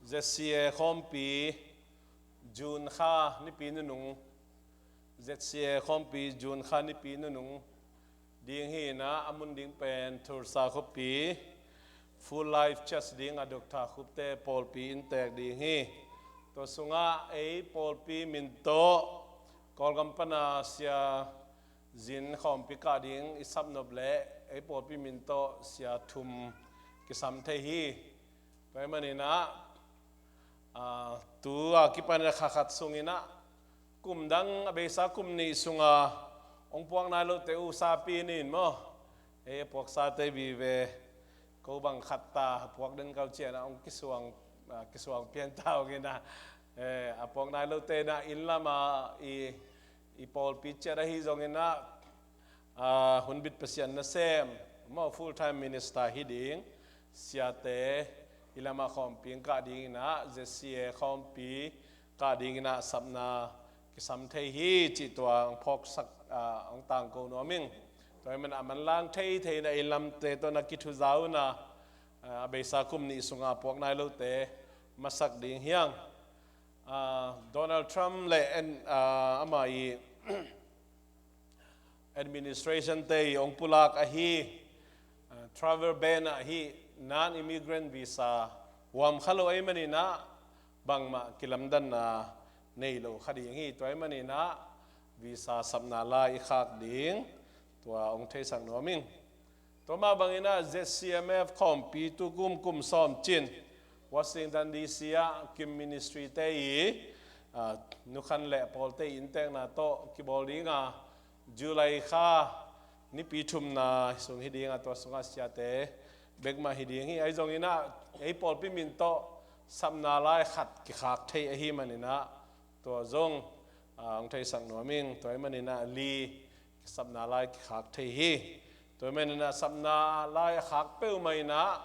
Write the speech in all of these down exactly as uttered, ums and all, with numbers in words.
Z C A khawmpi June kha nipi nunung, Z C A khawmpi June kha nipi nunung ding hi inah, a mun ding pen Tulsa khuapi Full Life Church ding a Doctor Khupte pawlpi inntek ding hi. Tua sungah ei pawlpi min tawh Kawlgam pana Sia Zin khawmpi kah ding i sapnop leh ei pawlpi min tawh sia thum kisam thei hi. Tua ahih maninah, aa, tu a kipan a kha khat sunginah kum dang a beisa kum nih sunga hong puak nai lote uh sapi ni in maw? Ei a puaksate vive ko bang khat ta a puak den kau cianah hong kisuang, aa, kisuang pian ta hong inah, eh, a puak nai lote inah inn lama i, i pawlpi ciat ahi zonginah, aa, hunbit Pasian nasem maw, full time minister hi ding siate i lama khawmpi kah dinginah, Z C A khawmpi kah dinginah sapna kisam thei hi cih tua hong phawksak, aa, hong tangko nuam ing. Tua ahih manin a manlang thei thei inah inn lamte tawh na kithuza un a, aa, a beisa kum nih sunga puak nai lote masak ding hi hang. Aa, Donald Trump le en, aa, ama i administration te i hong pulak ahi, ah, travel ban ahi, non-immigrant visa huam kha lo ahih maninah bangmah kilamdanna nei lo kha ding hi. Tua ahih maninah visa sapna lai i khak ding tua hong theisak nuam ing. Tua mah banginah Z C M F khawmpi tukum kum sawm cin Washington D C ah Kim Ministry te i, ah, nukhan le pawlte i inntekna tawh kibawl dinga, July kha nipi thumna sung hi dinga, tua sungah siate bekmah hi ding hi. Ahi zonginah ei pawlpi min tawh sapna lai khat kikhak thei ahih maninah tua zong, ah, hong theisak nuam ing. Tua ahih maninah li sapna lai kikhak thei hi. Tua ahih maninah sapna lai a khak peuhmah inah,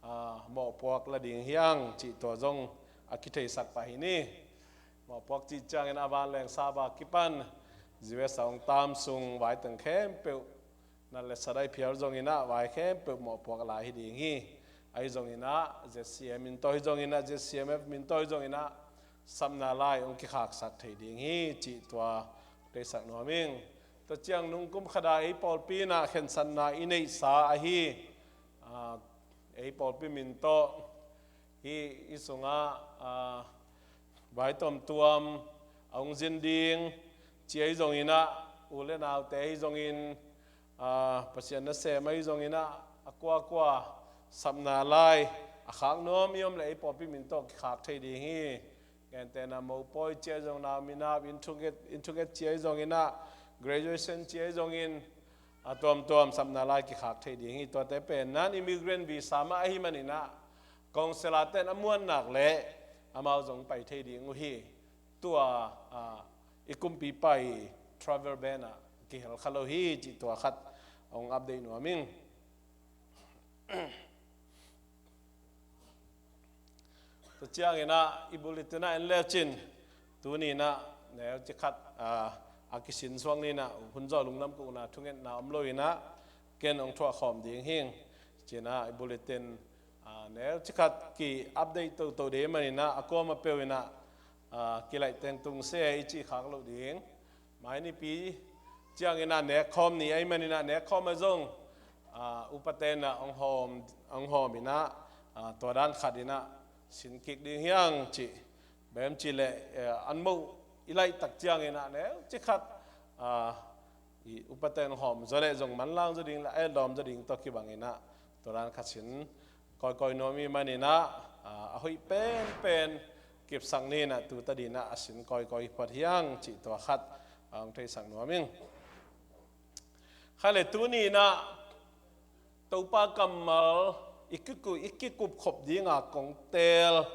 ah, mawhpuak la ding hi hang cih tua zong a kitheisak pah hi ni. Mawhpuak cih ciangin a vanleng sap a kipan U S a hong tam sung vaiteng khempeuh, nat le sat ahi phial zonginah vai khempeuh mawhpuak lai hi ding hi. Ahi zonginah Z C M in tawh hi zonginah, Z C M F min tawh hi zonginah sapna lai hong kikhaksak thei ding hi cih tua theisak nuam ing. Tua ciang nung kum khat a ei pawlpi inah khensatna i neihsa ahi, ah, ei pawlpi min tawh hih i sungah, ah, vai tuamtuam a hong zin ding ci ahi zonginah, u le naute ahi zongin, ah, Pasian nasem ahi zonginah, a kuakua sapna lai a khak nuam i om leh ei pawlpi min tawh kikhak thei ding hi. Gentehna mopawi ci ahi zong, nau minap, inn thunget, inn thunget ci ahi zonginah, graduation ci ahi zongin, a tuamtuam sapna lai kikhak thei ding hi. Tuate pen non-immigrant visa mah ahih maninah, council a ten a muannak leh amau zong pai thei ding uh hi. Tua, ah, i kumpipa i travel ban ah kihel kha lo hi cih tua khat hong update nuam ing. Tua cianginah i bulletin ah en lecin, tuni inah neu cikhat, ah, a kisin suak ni inah, hun zawh lungdam kohna thungetna om lo inah ken hong thuah khawm ding hing. Cinah i bulletin, ah, neu cikhat ki update toto ding maninah a kuama peuh inah, ah, kilaih teng tung se i cih khak loh ding. Mai nipi cianginah nekkhawm ni ahih maninah nekkhawm ah zong, ah, upaten ah hong hawm, hong hawm inah, ah, tua dan khat inah sin kik ding hi hang cih. Bem cih leh, eh, an moh i laih tak cianginah neu cikhat, ah, i upaten hawm zaw leh zong manlang zaw ding le a etlawm zaw ding tawh kibanginah tua dan khat sin kawikawi nuam i hih maninah, ah, a hoih penpen kipsak ni inah tu tadinah a sin kawikawi phot hi hang cih tua khat, ah, hong theisak nuam ing. Kha le tuni inah Topa kammal i kiku-, i kikupkhop dinga kong teel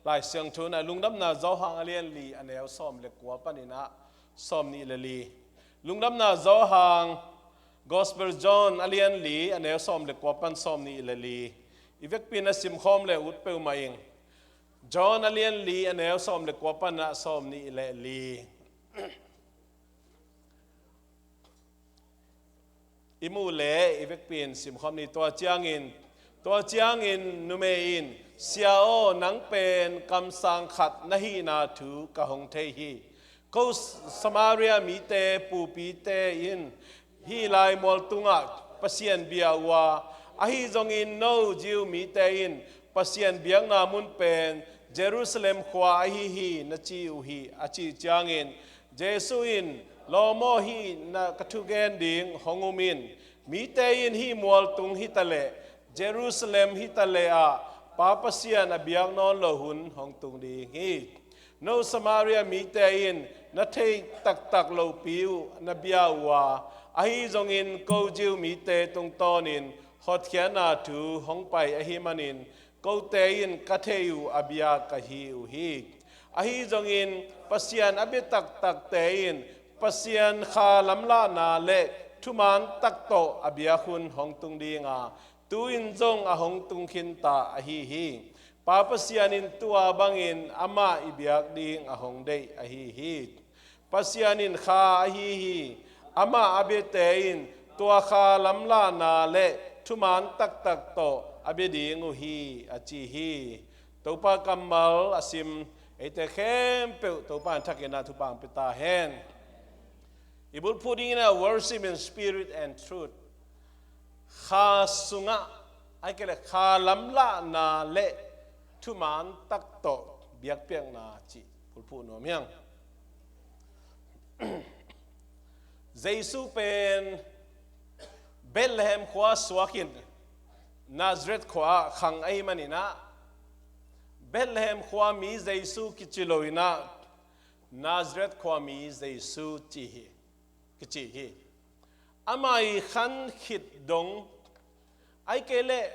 Lai Siangtho inah Lungdamna Johan a lian li a neu sawm le kua paninah sawm nih le li. Lungdamna Johan, Gospel John a lian li a neu sawm le kua pan sawm nih le li. I vekpi inah simkhawm le ut peuhmah ing. John a lian li a neu sawm le kua panah sawm nih le li. I muh le i vekpi in simkhawm ni. Tua ciangin, tua ciangin numei in Sia aw, nang pen kamsang khat na hihna thu ka hong thei hi. Ko Samaria mite pupite in hih lai mual tungah Pasian bia uh a, ahi zongin no Jew mite in Pasian biakna mun pen Jerusalem khua ahi hi na ci uh hi, a cih ciangin Jesu in, lawm aw, hih na ka thugen ding hong um in. Mite in hih mual tung hi ta leh, Jerusalem hi ta leh ah Pa Pasian a biak nawn lo hun hong tung ding hi. No Samaria mite in na theih taktak lopi uh na bia uh a, ahi zongin ko Jew mite tungtawnin hotkhiatna thu hong pai ahi manin, kote in ka theih uh a bia ka hi uh hi. Ahi zongin Pasian a bia taktakte in Pasian kha lamlahna le thuman tak tawh a biak hun hong tung ding a, tu-in zong a hong tung khin ta ahi hi. Pa Pasian in tua bangin amah i biak ding a hong deih ahi hi. Pasian in kha ahi hi. Amah a biate in tua kha lamlahna le thuman taktak tawh a bia ding uh hi, a ci hi. Topa kammal a sim eite khempeuh Topa in thakin a thupha hong pia ta hen. I bulphuh dingin a worship in spirit and truth. Kha sungah, ahih kei leh kha lamlahna le thuman tak tawh biakpiakna cih bulphuh nuam hi ing. Jesu pen Bethlehem khua suakin Nazareth khua ah khang ahih manin ah, Bethlehem khua mi Jesu kici lo-in ah, Nazareth khua mi Jesu ci hi, kici hi. Amah i khan khit dong, ahih kei leh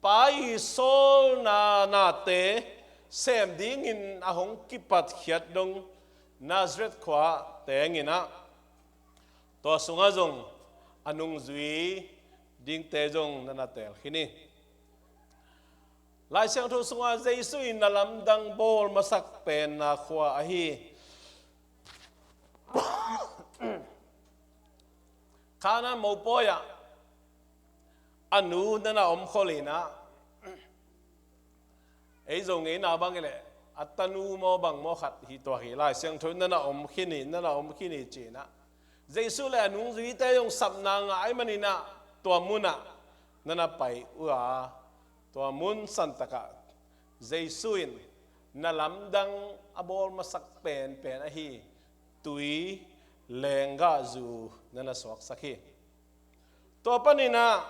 Pa i sawlna nate sem dingin a hong kipatkhiat dong Nazareth khua ah teng in ah, tua sungah zong a nungzui dingte zong na na teel khin hi. Lai Siangtho sungah Jesu in na lamdang bawl masak penna khua ahi Kana mopawi ah a nu na na om khol in ah, ei Zo ngeina bang hi leh a tanu maw bang maw khat hi tuak hi, Lai Siangtho na na om khin hi, na na om khin hi ci-in ah, Jesu le a nungzuite zong sapna ngah ahih manin ah tua mun ah na na pai uh a, tua mun santak ah Jesu in na lamdang a bawl masak penpen ahi tui lenggahzu na na suaksak hi. Tua panin ah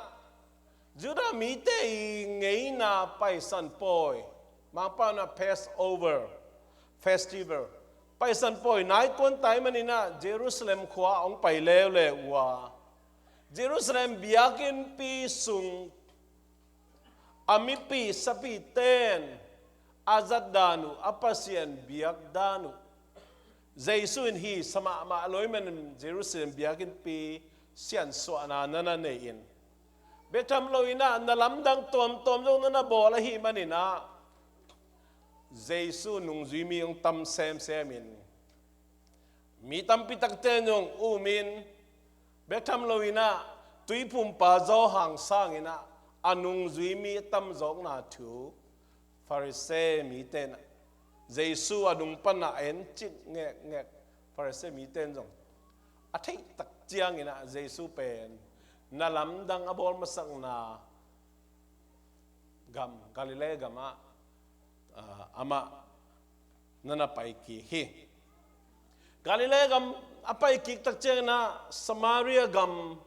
Judah mite i ngeina Paisan pawi, Mangpau in ah Passover Festival, Paisan pawi nai kuan ta ahih manin ah Jerusalem khua ah hong pai leuleu uh a, Jerusalem biakinnpi sung a mipi sapiten a zat dan uh, a Pasian biak dan uh, Jesu in hisa mahmah lo ahih manin Jerusalem biakinnpi siansuahna na na nei in, bek tham lo-in ah na lamdang tuamtuam zong na na bawl ahih manin ah Jesu nungzui mi hong tam semsem in, mi tampi takte in zong um in, bek tham lo-in ah Tuiphumpa Johan sangin ah a nungzui mi a tamzawkna thu Farisee mite in ah Jesu a nung pan ah a encik ngekngek. Farisee mite in zong a theih tak ciangin ah Jesu pen na lamdang a bawl masakna gam, Galilee gam ah, ah, amah na na pai kik hi. Galilee gam a pai kik tak ciangin ah Samaria gam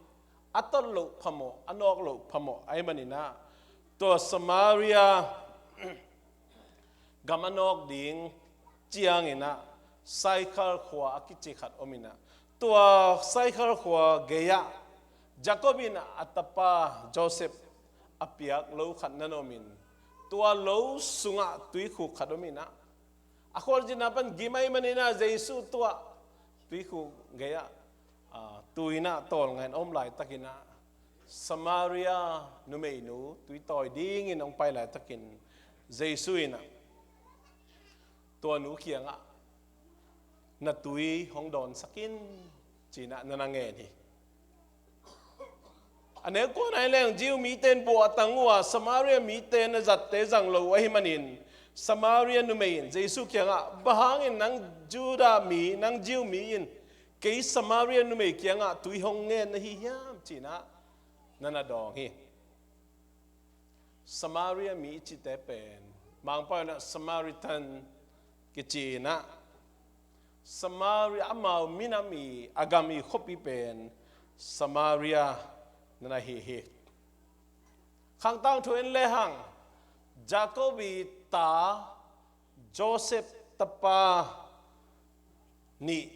a tot loh phamawh, a nawk loh phamawh ahih manin ah, tua Samaria gam a nawk ding ciangin ah Sychar khua a kici khat om in ah, tua Sychar khua gei ah Jacob in a tapa Joseph a piak lo khat na na om in, tua lo sungah tuikhuk khat om in ah, a khualzinna pan gim ahih manin ah Jesu tua tuikhuk gei ah, ah, tui in ah tawlnga in a om laitakin ah, Samaria numeinu tui tawi dingin hong pai laitakin Jesu in ah tua nu kiangah, "Na tui hong dawnsak in," ci-in ah na na ngen hi. A neu kuana in leng Jew mite in buahtang uh a, Samaria mite na zatte zang lo uh ahih manin, Samaria numei in Jesu kiangah, "Bang hangin nang Judah mi, nang Jew mi in kei Samaria numei kiangah tui hong ngen na hi hiam?" ci-in ah na na dawng hi. Samaria mi i cihte pen, Mangpau in ah Samaritan kici in ah, Samaria, amau minam i, a gam i khuapi pen Samaria na na hi hi. Khang Tangthu en lehang, Jacob i ta Joseph tapa nih,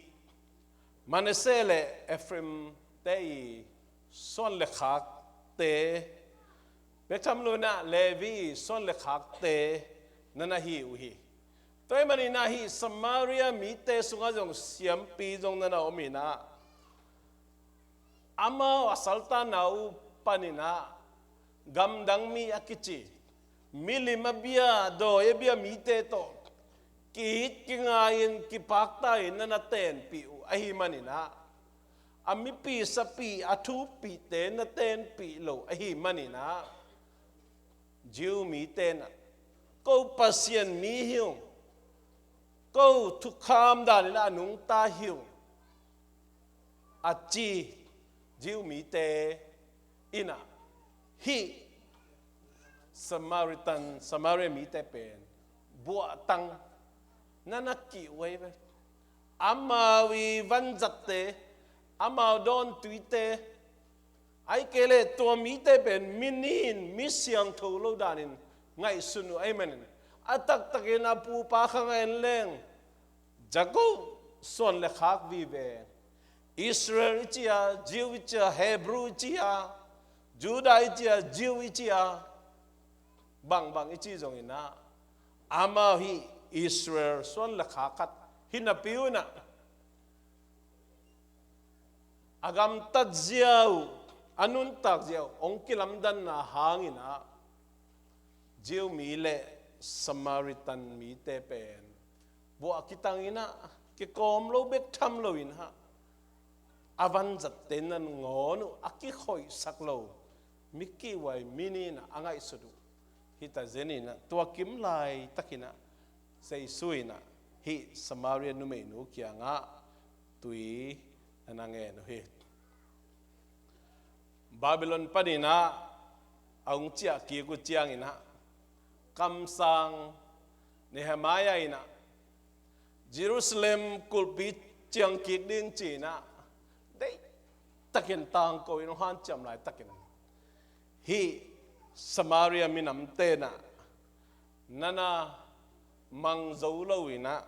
Manasseh le Ephraim te i suan le khakte, bek tham lo in ah Levi i suan le khakte na na hi uh hi. Tua ahih manin ah hih Samaria mite sungah zong siampi zong na na om in ah, amau a saltanna uh panin ah gamdang mi a kici, milim a bia, dawi a bia mite tawh ki-it kingai-in kipakta-in na na tenpih uh ahih manin ah, a mipi sapi, a thupihte na tenpih lo ahih manin ah, Jew mite in ah, "Ko Pasian mi hi ung, ko thukham dan in ah a nungta hi ung," a ci Jew mite in ah, hih Samaritan, Samaria mite pen buahtang na na kih uh ahi ve. Amau i vanzatte, amau dawntuite, ahih kei leh tua mite pen mi nin, mi siangtho lo danin ngaihsun uh ahih manin, a taktakin a pupa khang en leng, Jacob suan le khak vive, Israel i ci a, Jew i ci a, Hebrew i ci a, Judah i ci a, Jew i ci a, bangbang i ci zongin ah, amau hih Israel suan le khak khat hi napi un ah, a gamtat zia uh, a nuntak zia uh hong kilamdanna hangin ah, Jew mi le Samaritan mite pen buah kitang in ah, kikawm lo bek tham lo in ah, a vanzatte nangawn uh a kikhoihsak lo, mi kihuai mi nin ah a ngaihsut uh hi ta zen in ah, tua kim laitakin ah Jesu in ah hih Samaria numeinu kiangah tui na na ngen uh hi. Babylon panin ah a hong ciah kik uh ciangin ah, kamsang Nehemiah in ah Jerusalem kulhpi ciang kik ding ci-in ah deihtakin tangko in hong hanciam laitakin, hih Samaria minamte in ah na na mang zo lo in ah,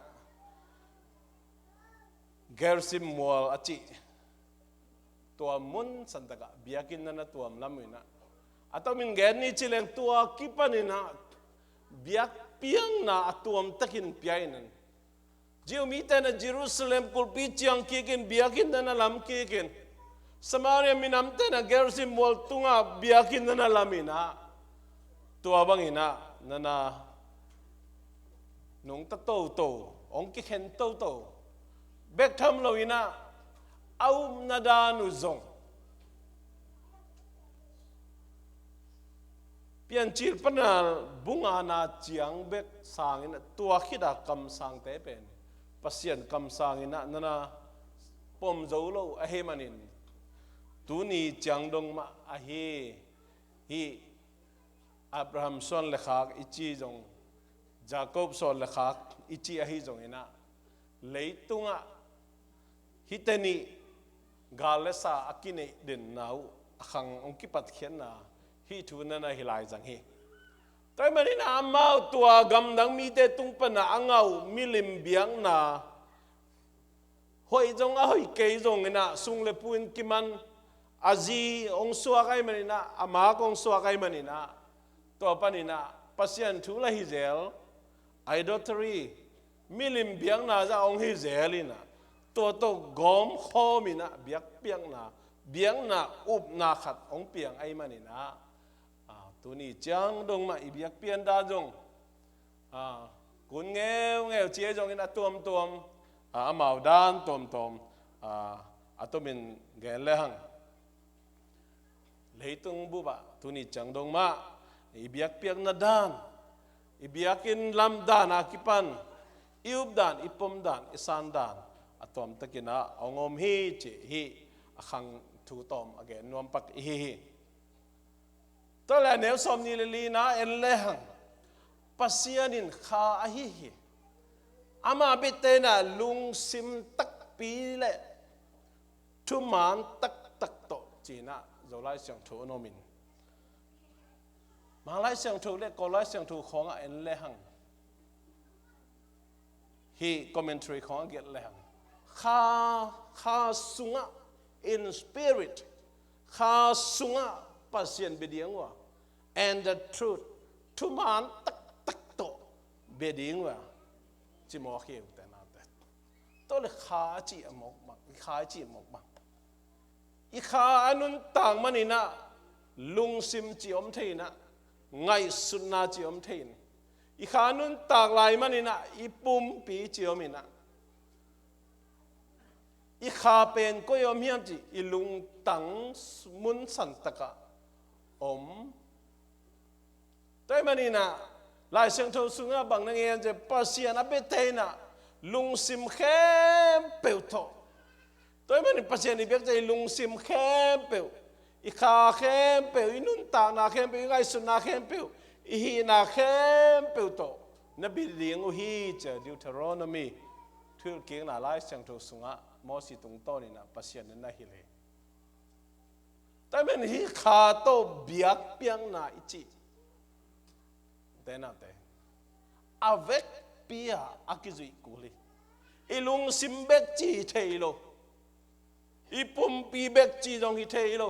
Gerizim mual a cih tua mun santak ah biakinn na na tuam lam uh in ah, a tomin gen ni ci leng tua kipan in ah biakpiakna a tuamtakin pia in ah, Jew mite in ah Jerusalem kulhpi ciang kik in biakinn na na lam kik in, Samaria minamte in ah Gerizim mual tungah biakinn na na lam in ah, tua bangin ah na na nungta toto, hong kikhen toto bek tham lo in ah, a upna dan uh zong Piancil pana bung ngana ciang bek sangin ah, tua khit a kamsangte pen Pasian kamsang in ah na na pom zo lo ahih manin, tuni ciang dong mah ahi, hih Abraham suan le khak i ci zong, Jacob suan le khak i ci ahi zongin ah, leitungah hihte nih gal le sa a kineih denna uh a khang hong kipatkhiatna hih thu na na hi lai zang hi. Tua ahih manin ah amau tua gamdang mite tung pana a ngah uh milim biakna, hoih zong a hoih kei zongin ah, sung le pu in kiman, a zi hong suak ahih manin ah, a mak hong suak ahih manin ah, tua panin ah Pasian thu la hi zel, idolatry, milim biakna zah hong hi zel in ah, tua tawh gawmkhawm in ah biakpiakna, biakna upna khat hong piang ahih manin ah, ah, tuni ciang dong mah i biakpiakna zong, ah, kun ngeungeu ci ahi zongin a tuamtuam, ah, amau dan tuamtuam, ah, a tomin gen lehang. Leitung bup ah tuni ciang dong mah i biakpiakna dan, i biakinn lam dan a kipan i up dan, i pom dan, i san dan a tuamtakin ah hong om hi cih hih a khang thu tawm a gen nuam pak i hi hi. Tua leh a neu sawmnih le lina en lehang, Pasian in kha ahi hi. Amah biakte in ah lungsim takpi le thuman taktak tawh ci-in ah Zolai Siangtho a om in, Manglai Siangtho le Kawllai Siangtho khawngah en lehang, hih commentary khawngah gelh lehang, kha, kha sungah, in spirit, kha sungah Pasian bia ding uh a, and the truth, thuman taktak tawh bia ding uh a, ci mawk hi uh te nate. Tua leh kha a cih a mawk bang, i kha a cih a mawk bang, i kha a nuntak manin ah lungsim cih om thei in ah, ngaihsutna cih om thei in, i kha a nuntak lai manin ah i pumpi cih om in ah, i kha pen koi om hiam cih i lungtang mun santakah om. Tua ahih manin ah Lai Siangtho sungah bang na ngen ciang, Pasian a biakte in ah lungsim khempeuh tawh. Tua ahih manin Pasian i biakte i lungsim khempeuh, i kha khempeuh, i nuntakna khempeuh, i ngaihsutna khempeuh, i hihna khempeuh tawh na bia ding uh hi ci-a Deuteronomy, Thuhilhkikna Lai Siangtho sungah Mosi tungtawnin ah Pasian in na hilh hi. Tua ahih manin hih kha tawh biakpiakna i cih te nate, a vekpi-a a kizuih kul hi. I lungsim bek ci hi thei lo, i pumpi bek ci zong hi thei lo,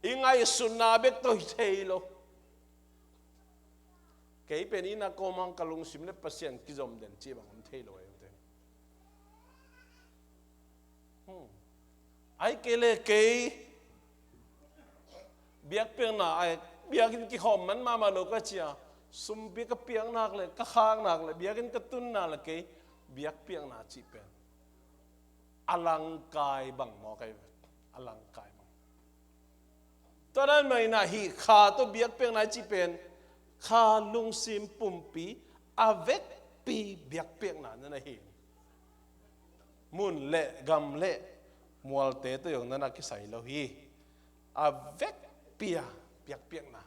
i ngaihsutna bek tawh hi thei lo. Kei pen inn a ka om hang ka lungsim le Pasian kizom den cih bang om thei lo, ei uh te. Hmm. Ahih kei leh kei biakpiakna, ai, biakinn kikhawm man mahmah lo ka ci a, sumpi ka piak nak leh, ka khak nak leh, biakinn ka tun nak leh, kei biakpiakna cih pen a langkai bang maw, kei a langkai bang. Tua dan mah in ah hih kha tawh biakpiakna i cih pen kha, lungsim, pumpi a vekpi biakpiakna na hi. Mun le gam le mualte tawh zong na kisai lo hi. A vekpi-a biakpiakna,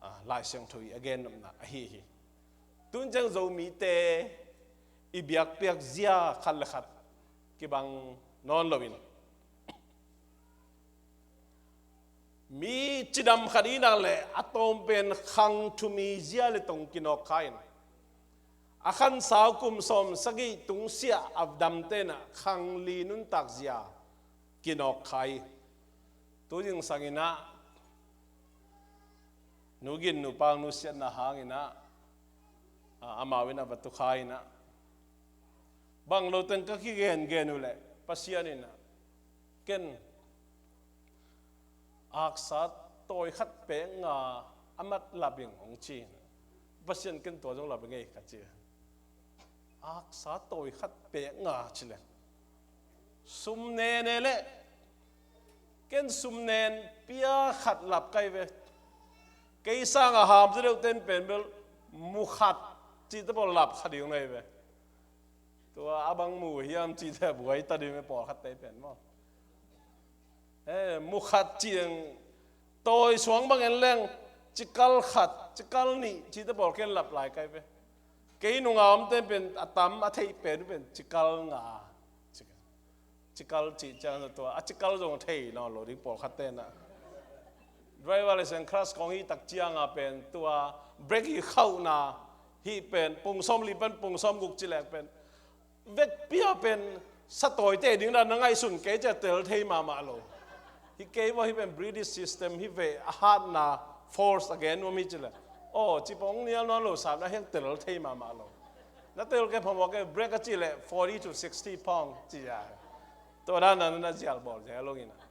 a, Lai Siangtho i a gennopna ahi hi. Tun ciang Zomite i biakpiak zia khat le khat kibang nawn loin, mi cidam khat i nak leh a tawm pen khang thum i zia le tong kinawk kha in, a khansau kum sawm sagih tungsiah a damte in ah khang li nuntak zia kinawk kha hi. Tu zingsang in ah Nu Gin, Nu Pang nusiatna hangin ah, a, amau in a va tukha in ah, bang lo teng ka kigengen uh leh Pasian in ah, ken aksa tawi khat pek nga a mat lap ing hong ci in ah, Pasian ken tua zong lap ing ei ka ci. Aksa tawi khat pek nga ci leh, sum nen e leh, ken sum nen pia khat lap kai ve. Kei sang a ham zaw deuh ten pen bel mu khat cihte pawl lap kha ding na hi ve. Tua a bang mu hiam cihte buai ta ding ve, pawlkhatte pen maw. Eh, mu khat cih eng, tawi suang bang en leng, cikal khat, cikal nih cihte pawl ken lap lai kai ve. Kei nunga omte pen a tam a theih pen uh pen cikal nga. Cikal cih ciang tua a cikal zong thei nawn lo ding pawlkhatte in ah. Driver license, class kong hih tak cianga pen tua brake i khauhna hih pen pung sawmli pan pung sawmguk ci leng pen, vekpi-a pen satawite ding dan na ngaihsun kei ci a tel thei mahmah lo. Hih kei maw, hih pen British system hi ve, a hatna force a gen nuam hi ci leh, aw, ci pong nial nawn lo sam na hiang tel thei mahmah lo. Na tel kei phamawh kei, brake a cih leh forty to sixty pound ci a. Tua dan na na zial bawl zial lo in ah.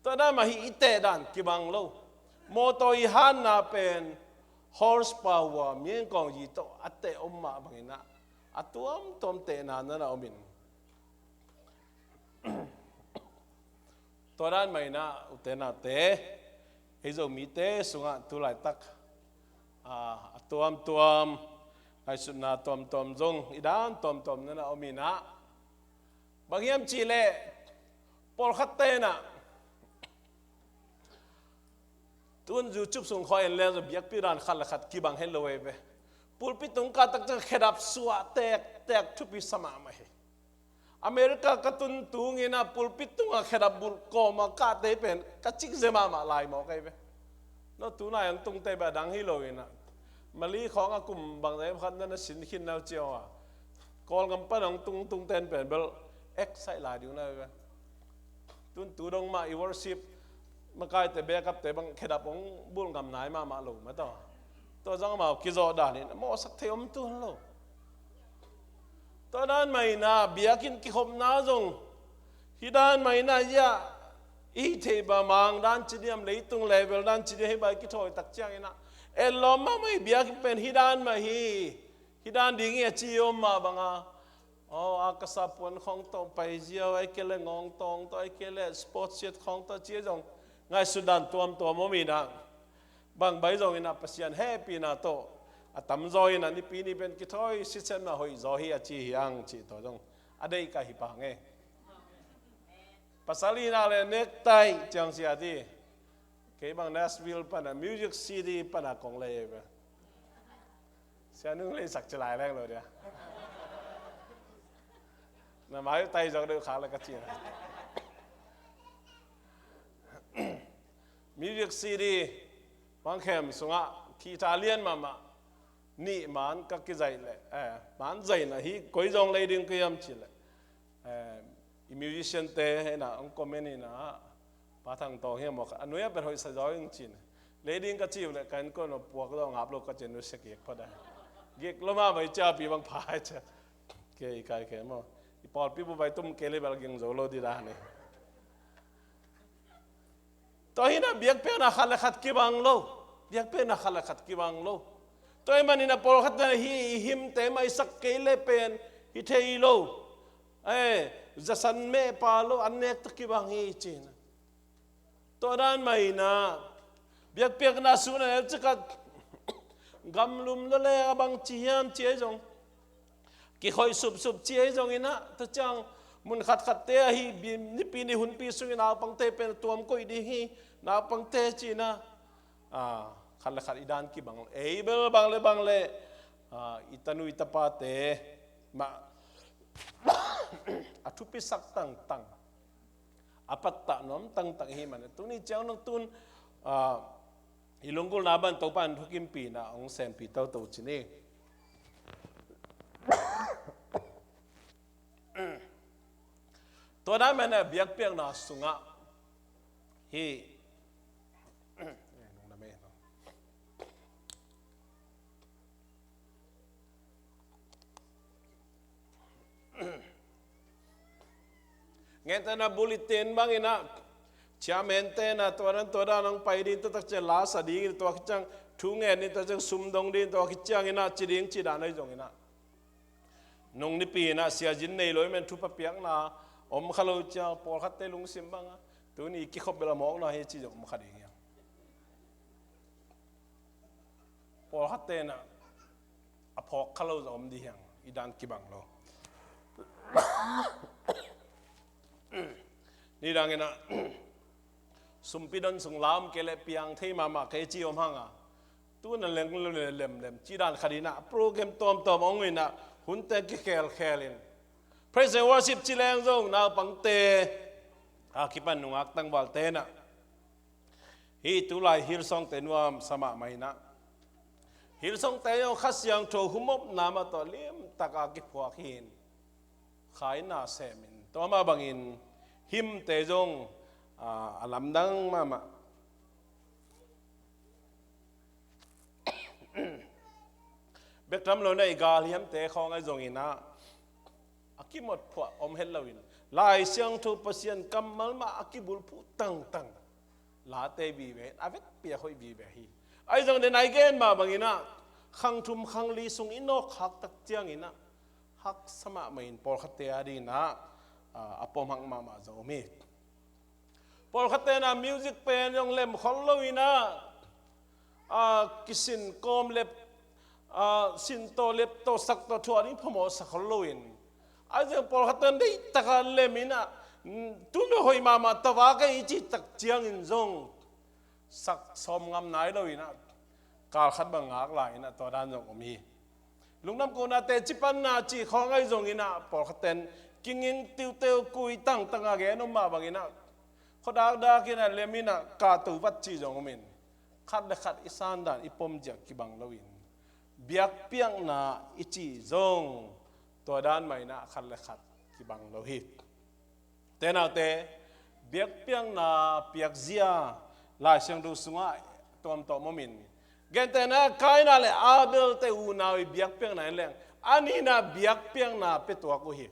Tua dan mah hih i teh dan kibang lo. Mawtaw i hatna pen horsepower, miengkong yi tawh a teh om mah bangin ah, a tuamtuam tehna na na om in. Tua dan mah inah, ute naute, ei Zomite sungah tu laitak, a, a tuamtuam, ngaihsutna tuamtuam zong, i dan tuamtuam nana om inah. Bang hiam cihleh, pawlkhatte inah, tun YouTube sung khawng en leng zong biakpiak dan khat le khat kibang het lo ei ve. Pulpit tung kah tak ciang khedap suah tektek thupi sa mahmah hi. America ka tun tung inah pulpit tungah khedap bulh kawm a kahte pen ka cikzia mahmah lai mawk ei ve. No tunai hong tungte beh a dang hi lo inah. Mali khawng a kum bangzah khat nana sin khin nau ciang a, Kawlgam pan hong tungtungte pen bel excite lai ding uh na ei ve. Tun tu dong mah i worship makaite, backupte bang khedap hong bulh ngam nai mahmah lo mah tawh. Tua zong amau kizawh dan in a mawhsak thei om tuan lo. Tua dan mah inah biakinn kikhopna zong hih dan mah inah, ia, i hih theih bang Mang dan ci diam, leitung level dan ci diam, hih bang i kithawi tak ciang inah, etlawm mahmah hi. Biakinn pen hih dan mah hi, hih dan ding hi a ci om mah banga, aw, a ka sapuan khawng tawh pai ziau, ai kei le ngawng tawng tawh, ai kei le sports shirt khawng tawh ci zong, ngaihsut dan tuamtuam om inah. Bang bai zong inah Pasian hehpihna tawh a tamzaw inah Nipi ni pen kithawi sitsiat mah hoihzaw hi a ci hi hang cih tawh zong a deih ka hi pah ing e. Pasal inah le necktie ciang sia ti. Kei bang Nashville pana, Music City pana kong lei ei ve. Sia nung lei sak ci lai leng lo dia. Na mai tai zong deuh khak le ka ci na. Music City, Mangkhem sungah guitar lian mahmah nih man ka kizaih leh, eh, man zaihna hi, koi zong lei ding ka hiam cih leh, eh, i musician te inah hong comment inah, Pa Thang Tawng hiam maw, a nuai a pen hoih sa zaw ing cin. Lei ding ka ci uh leh ka innkuan uh puak zaw ngap lo ka cin uh sia kik phot a. Gik lo mah vai ciapi bang pha ai cia. Kei i kai kei maw, i pawlpi bu vai tum kei le bel ging zo lo di dan hi. Tua hi inah biakpiakna khat le khat kibang lo. Biakpiakna khat le khat kibang lo. Tua ahih manin a pawlkhat inah hih i hymn te maisak kei le pen hi thei lo. Eh, zasan mehpa lo, an nek tawh kibang hi ci inah. Tua dan mah inah biakpiakna sung na neu cikat gamlum lo le a bang ci hiam ci ei zong, kikhoih supsup ci ei zong inah, tua ciang mun khatkhatte ahi bi-, Nipi ni hunpi sungin naupangte pen tuam koih ding hi, naupangte ci inah, ah, khat le khat i dan kibang lo. Ei bel bang le bang le, ah, i tanu i tapate mah a thupisak tangtang, a pattah nuam tangtang i hih manin tuni ciang dong tun, ah, i lunggulhna bang Topa in thukimpihna hong sempih toto ci ni. Tua dan mah inah biakpiakna sungah hih, Ngen ta na bulletin bang inah, chairman te na tua dan tua dan hong pai ding, tua tak ciang la sa ding in, tua khit ciang thu ngen ding, tua ciang sum dong ding, tua khit ciang inah ci ding ci dan ahi zong inah, nung Nipi inah sia zin nei lo i men thupha piakna om kha lo ciang pawlkhatte lungsim bang a, tuni kikhop bel a mawkna hi ci zong om kha ding hi a. Pawlkhatte inah a phawk kha lo zong om ding hi hang, i dan kibang lo. Nidang inah sumpi don sung la om kei leh piang thei mahmah kei ci om hang a, tu na leng lo le lemlem ci dan khat inah program tuamtuam hong inah hunte kikhelkhel in praise and worship ci leng zong naupangte a kipan nungak tangvalte inah hih tulai Hillsong te nuam sa mahmah inah, Hillsong te zong Kha Siangtho humopna mah tawh limtak a kiphuak hi in, khaina sem in, tua mah bangin hymn te zong, ah, a lamdang mahmah. Bek tham lo na i galhiamte khawng ahi zong inah a kimot phuah om het lo in, Lai Siangtho Pasian kammal mah a kibulphuh tangtang late vive in, a vekpi a hoih vive hi. Ahi zong den ai gen mah bang inah khang thum khang li sung i nawk khak tak ciang inah haksa mahmah in pawlkhatte a ding inah, ah, a pom hak mahmah zong om hi. Pawlkhatte na music pen zong lem khol lo in ah, a, kisin kawm lep, a, sin tawh lep tawh sak tawh thuah ding phamawh sa khol lo in, a, zong pawlkhatte na deih taka lem in ah, tun hoih mahmah tava ka i cih tak ciangin zong sak sawm ngam nai lo in ah, kal khat bang ngak lai in ah, tua dan zong om hi. Lungdam kohna teci panna cih khawng ahi zongin ah, pawlkhatte in kinging tiuteu, kui tangtang a gen om mah bangin ah, khuadakdak in ah lem in ah, kahto vat cih zong om in, khat le khat i sandan i pom ziak kibang lo in, biakpiakna i cih zong tua dan mah in ah khat le khat kibang lo hi. Te naute, biakpiakna piakzia Lai Siangtho sungah tuamtuam om in, gentehna Kaina le Abel te unau i biakpiakna in leng, a nihna biakpiakna pia tuak uh hi.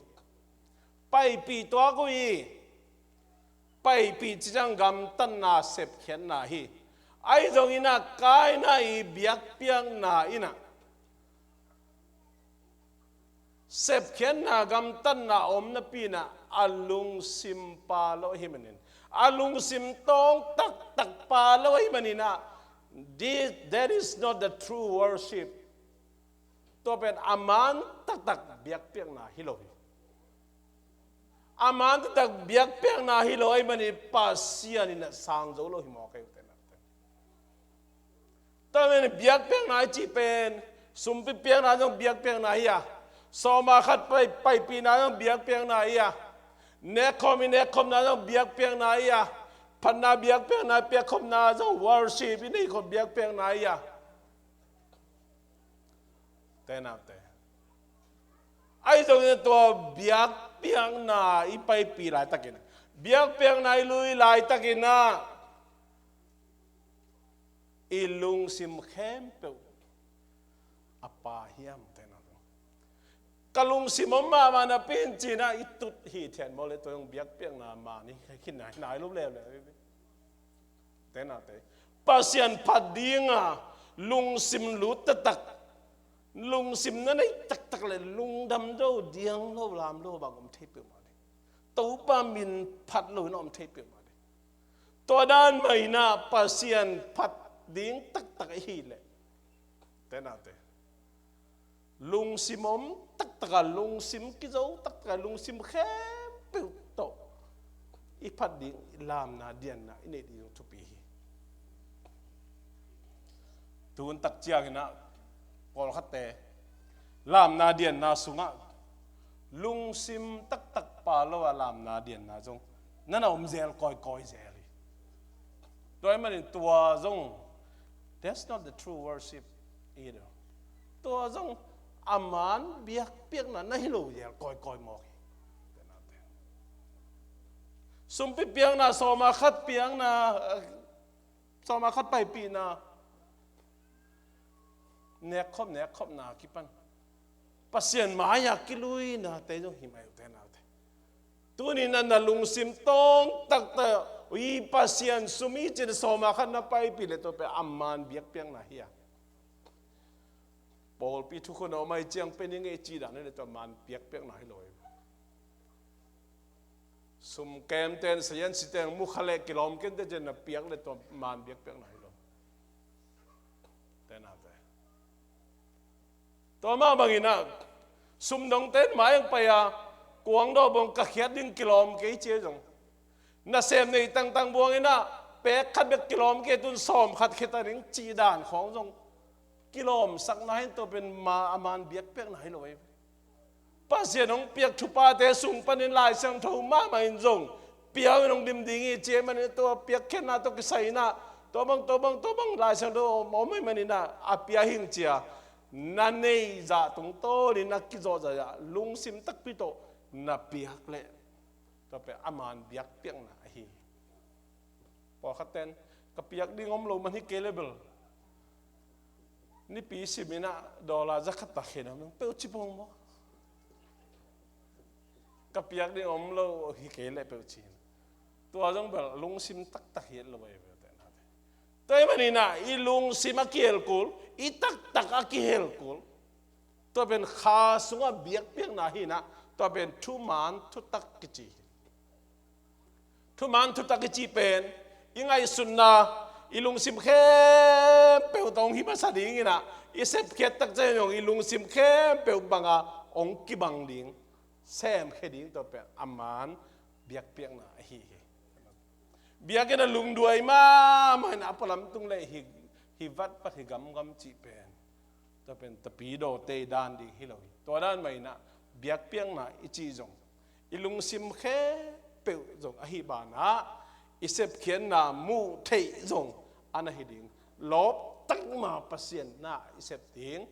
Paipih tuak uh hi. Paipih cih ciang gamtatna, sepkhiatna hi. Ahi zongin ah Kaina i biakpiakna in ah, sepkhiatna, gamtatna om napi in ah, a lungsim pa lo ahih manin, a lungsim tawng taktak pa lo ahih manin ah, this, that is not the true worship. Tua pen a man taktak biakpiakna hi lo hi. A man taktak biakpiakna hi lo ahih manin Pasian in ah sang zo lo hi mawk hi, ute naute. Tua pen biakpiakna i cih pen, sumpi piakna zong biakpiakna hi a, sawma khat pai, paipihna zong biakpiakna hi a, nekkhawm i nekkhawmna zong biakpiakna hi a, phatna biakpiakna, piakkhopna zong, worship i neih khop biakpiakna hi a. Te naute, ahi zongin tua biakpiakna i paipih laitakin, biakpiakna i lui laitakin ah, i lungsim khempeuh a pa hiam? Te naute, ka lungsim om mahmah napi in ci-in ah i tut hi thian maw le, tua zong biakpiakna man hi khin nai, nai lo leuleu. Te naute, Pasian phat dinga lungsim lut taktak, lungsim na nei taktak le lungdam lo, diang lo, lam lo bang om thei peuhmah ding. Topa min phat lo in om thei peuhmah ding. Tua dan mah in ah Pasian phat ding taktak ahih leh, te naute, lungsim om taktak a, lungsim kizo taktak a, lungsim khempeuh tawh i phat ding, i lamna dianna i neih ding thupi hi. Tun tak ciangin ah, pawlkhatte, lamna dianna sungah lungsim taktak pa lo a lamna dianna zong na na om zel kawikawi zel hi. Tua ahih manin tua zong, that's not the true worship either. Tua zong a man biakpiakna na hi lo zel kawikawi mawk hi. Sumpi piakna, sawma khat piakna, sawma khat paipihna, nekkhop, nekkhopna kipan Pasian mai-ah kiluina te zong hi mai uh, te naute. Tuni-in ah na lungsim tawng taktak i Pasian sum hi ci-in sawma khat na paipih leh, tua pen a man biakpiakna hi a. Pawlpi thukhun a om ahih ciang pen i ngei cih dan hi leh, tua man biakpiakna hi lo hi. Sum kemte in sayan siteng mukha leh kilawm kente ci-in na piak leh, tua man biakpiakna hi lo. Te naute, tua mah bangin ah, sumdongte in mai-ah pai-a, kuang dawh bang ka khiat ding kilawm kei ci-a zong, nasem nei tangtang buang in ah, pek khat bek kilawm kei, tun sawm khat khia ta ding cih dan khawng zong kilawmsakna hi in, tua pen ma, a man biakpiakna hi lo hi. Pasian hong piak thuphate sung panin Lai Siangtho mahmah in zong piau in hong dim ding hi ci ahih manin, tua piakkhiatna tawh kisai in ah, tua bang, tua bang, tua bang Lai Siangtho om, om ahih manin ah, a pia hi ing ci-a na neih zah tungtawnin na kizawh zah ah, lungsim takpi tawh na piak leh, tua pen a man biakpiakna ahi hi. Pawlkhatte in, ka piak ding om lo man hi kei leh bel, nipi sim in ah dollar za khat tak khen om peuh ci pong maw. Ka piak ding om lo hi kei leh peuh ci-in, tua zong bel lungsim taktak hi lo hi ve, te naute. Tua ahih manin ah, i lungsim a kihel kul, i taktak a kihel kul, tua pen kha sungah biakpiakna hi in ah, tua pen thuman thutak kici hi. Thuman thutak i cih pen i ngaihsutna, i lungsim khempeuh tawh hong hi masa ding in ah, i sepkhiat tak ciang zong i lungsim khempeuh banga hong kibang ding, semkhia ding, tua pen a man biakpiakna ahi hi. Biakinn ah lungduai mahmah in a pualam tung leh hi, hi vatvat, hi gamgam cih pen, tua pen tapidawte i dan ding hi lo hi. Tua dan mah in ah biakpiakna i cih zong i lungsim khempeuh zong ahi banah, i sepkhiatna muh theih zong a na hi ding. Lawptak ma Pasian na i sep ding.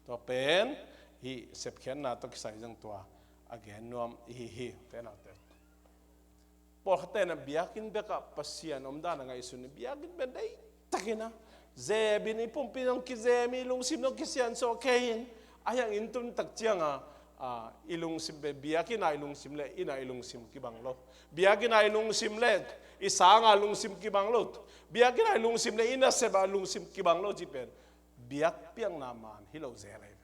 Tua pen hih sepkhiatna tawh kisai zong tua a gen nuam i hi hi. Te naute, pawlkhatte in ah biakinn bekah Pasian omdan a ngaihsun in, biakinn pen deihtakin ah zem in, i pumpi zong kizem in, i lungsim zong kisiansuah kei in, a hiang inn tun tak ciang a, a, i lungsim pen, biakinn ah i lungsim leh inn ah i lungsim kibang lo. Biakinn ah i lungsim leh i sang ah lungsim kibang lo. Biakinn ah i lungsim leh inn ah sep ah lungsim kibang lo cih pen biakpiakna man hi lo zel ahi.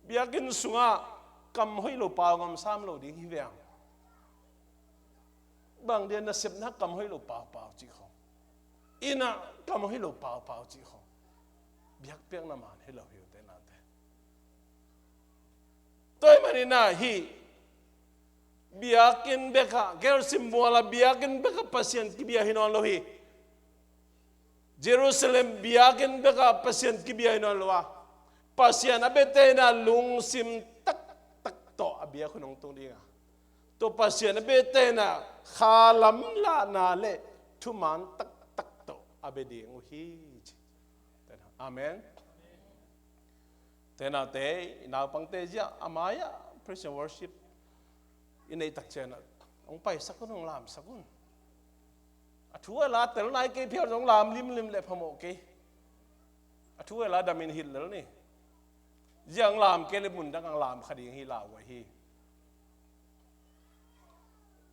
Biakinn sungah kam hoih lo pau ngam sam lo ding hi veng. Bang dia nasepna kam hoih lo paupau cih khong, inn ah kam hoih lo paupau cih khong, biakpiakna man hi lo hi, ute naute. Tua ahih manin ah hih biakinn bekah, Gerisim mual ah biakinn bekah Pasian kibia hi nawn lo hi. Jerusalem biakinn bekah Pasian kibia hi nawn lo a, Pasian a biate in ah lungsim taktak tawh a biak hun hong tung ding a, tua Pasian a biate in ah khalam lahna leh thuman taktak tawh a bia ding uh hi, ci. Amen. Te naute, i naupangte zia a mai-ah praise and worship i neih tak ciang ah, hong paisak un, hong lamsak un. A thu a la tel nai kei phial zong lam limlim leh phamawh kei. A thu a la damin hilh lel ni. Zia hong lam kei leh mun dang hong lam kha ding hi, lauhuai hi.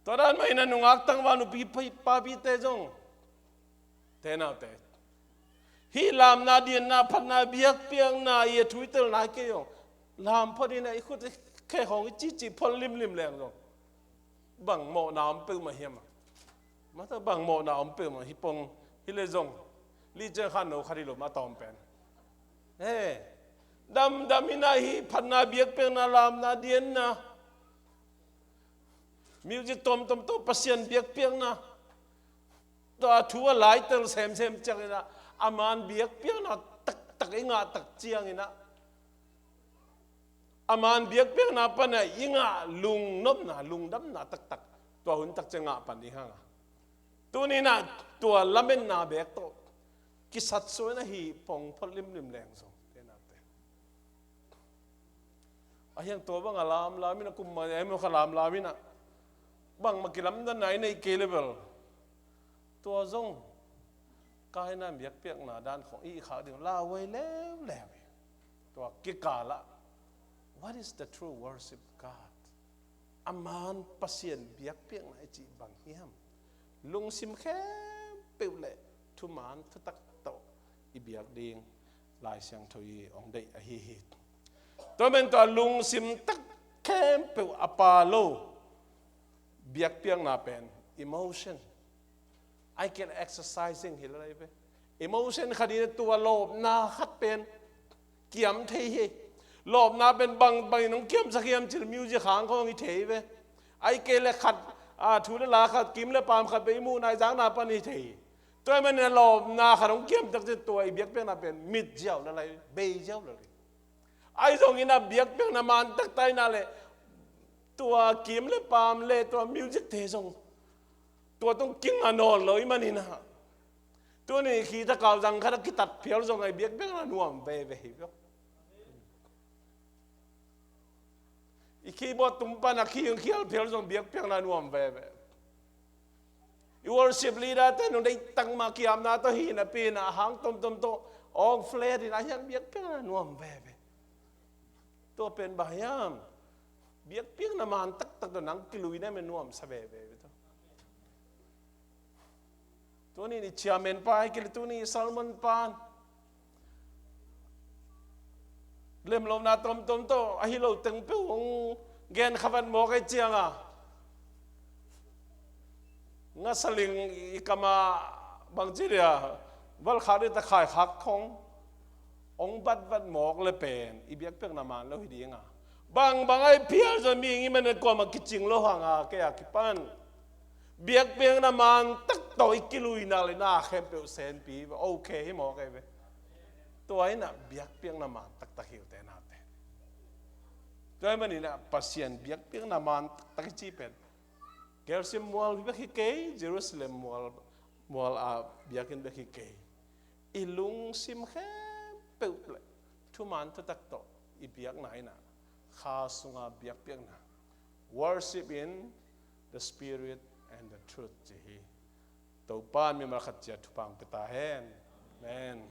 Tua dan mah in ah nungak tangval, nupi, pi, papite zong, te naute, hih lamna, dinna, phatna, biakpiakna i a thu i tel nai kei zong, lam phot in ah i khut i khe khong i cihcih phot limlim leng zong, bang mawhna om peuhmah hiam a? Mata bang mawhna om peuhmah hi pong hi leh zong, li ciang khan no khat hi lo mah tawm pen. He, damdam in ah hih phatna, biakpiakna, lamna, dinna, music tuamtuam tawh Pasian biakpiakna, tua thu a la i tel semsem ciangin ah, a man biakpiakna taktak i ngah tak ciangin ah, a man biakpiakna pan ah i ngah lungnopna, lungdamna taktak, tua hun tak ciang ngah pan ding hang a, tuni in ah tua lametna beek tawh kisatsuah in ah hih pong phot limlim leng zong, te naute. A hiang tua bang a lamlam in ah, kum mah a i mawk a lamlam in ah, bangmah kilamdanna i neih kei leh bel, tua zong kaina biakpiakna dan khong i khak ding, lauhuai leuleu hi. Tua kikal ah, what is the true worship of God? A man Pasian biakpiakna i cih bang hiam? Lungsim khempeuh leh thuman thutak tawh i biak ding Lai Siangtho i hong deih ahi hi. Tua men tua lungsim tak khempeuh a pha lo biakpiakna pen emotion, ai kei leh exercising hi lai ve. Emotion khat in ah tua lawpna khat pen kiam thei hi. Lawpna pen bang bangin hong kiamsak hiam cih leh music hang khong hi thei ve. Ai kei leh khat, a, thu leh la khat, kim leh paam khat pen i muhna i zakna pan hi thei hi. Tua ahih manin ah lawpna khat hong kiam tak ciang tua i biakpiakna pen mit ziau lai lai, bei ziau lai lai. Ahi zongin ah biakpiakna man taktak in ah leh tua kim leh paam leh tua music te zong tua tung kingah nawn lo ahih manin ah, tuni khi thakau zang khat a kitat phial zong a i biakpiakna nuam veve hi. I keyboard tum pan a khi hong khial phial zong biakpiakna nuam veve. I worship leader te nung deihtak mah kiamna tawh hi napi in ah a hang tomtom tawh awng flat in a hiang biakpiakna nuam veve. Tua pen bang hiam? Biakpiakna man taktak tawh nang kilui na men nuamsa veve tawh. Tuni in i chairman pa hi kei leh tuni i sermon pa in lemlohna tomtom tawh a hi lo teng peuh hong gen kha vat mawk ahih ciang a, Ngasaling i kamah bangci dia, valkhak ding ta khaikhak khong ong vatvat mawk le pen i biakpiakna man lo hi dinga. Bangbang a i phial zong mi ngi man kuamah kicing lo hanga kei a kipan biakpiakna man tak tawh i kiluina le na khempeuh senpi okay hi mawk ei ve. Tua inah biakpiakna man taktak hi uh te nate. Tua hi maninah Pasian biakpiakna man taktak hi ci pen Gelsim mual bek hi kei, Jerusalem mual, mual a biakinn bek hi kei. I lungsim khempeuh le thuman thutak tawh i biakna inah kha sunga biakpiakna, worship in the spirit and the truth ci hi. Topan mimal khat cia thupha pia ta hen. Amen.